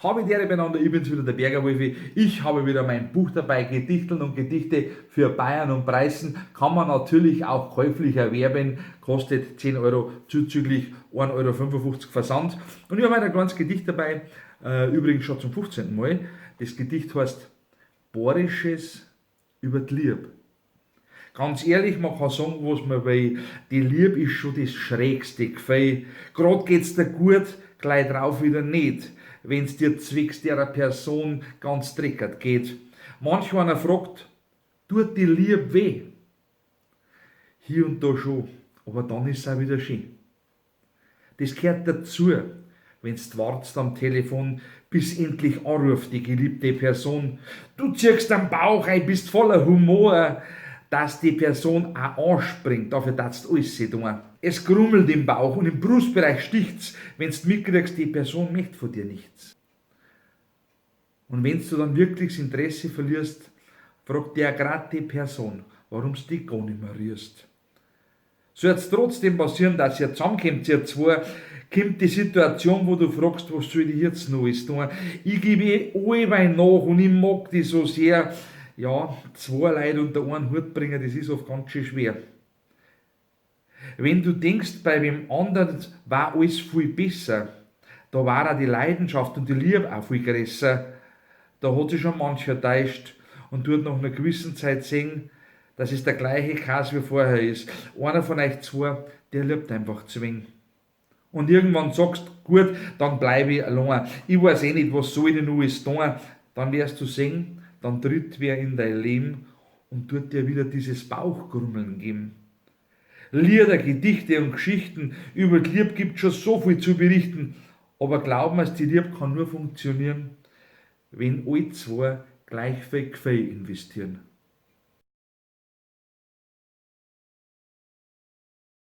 Habe die Ehre beieinander, ich bin's wieder, der Berger Wolfi. Ich habe wieder mein Buch dabei, Gedichteln und Gedichte für Bayern und Preußen. Kann man natürlich auch käuflich erwerben, kostet 10 Euro zuzüglich 1,55 Euro Versand. Und ich habe ein kleines Gedicht dabei, übrigens schon zum 15. Mal. Das Gedicht heißt Borisches über die Lieb. Ganz ehrlich, man kann sagen, was man will. Die Lieb ist schon das schrägste Gefühl. Grad geht's dir gut, gleich drauf wieder nicht, wenn's dir zwecks derer Person ganz dreckert geht. Manch einer fragt, tut die Lieb weh? Hier und da schon, aber dann ist's auch wieder schön. Das gehört dazu, wenn's wartest am Telefon, bis endlich anruft die geliebte Person. Du ziehst am Bauch ein, bist voller Humor, dass die Person auch anspringt, dafür darfst du alles tun. Es grummelt im Bauch und im Brustbereich sticht's, wenn's mitkriegst, die Person möchte von dir nichts. Und wenn's du dann wirklich das Interesse verlierst, fragt dir grad die Person, warum's dich gar nicht mehr rührst. Soll's trotzdem passieren, dass ihr zusammenkommt, ihr zwei, kommt die Situation, wo du fragst, was soll ich jetzt noch alles tun? Ich gebe eh allweil nach und ich mag dich so sehr. Ja, zwei Leute unter einen Hut bringen, das ist oft ganz schön schwer. Wenn du denkst, bei wem anderen war alles viel besser, da war auch die Leidenschaft und die Liebe auch viel größer, da hat sich schon mancher täuscht und tut nach einer gewissen Zeit sehen, dass es der gleiche Kass wie vorher ist. Einer von euch zwei, der liebt einfach zu wenig. Und irgendwann sagst, gut, dann bleib ich allein. Ich weiß eh nicht, was soll ich denn alles tun. Dann wirst du sehen, dann tritt wer in dein Leben und tut dir wieder dieses Bauchgrummeln geben. Lieder, Gedichte und Geschichten über die Lieb gibt schon so viel zu berichten. Aber glaub mir's, die Lieb kann nur funktionieren, wenn alle zwei gleich viel Gefühl investieren.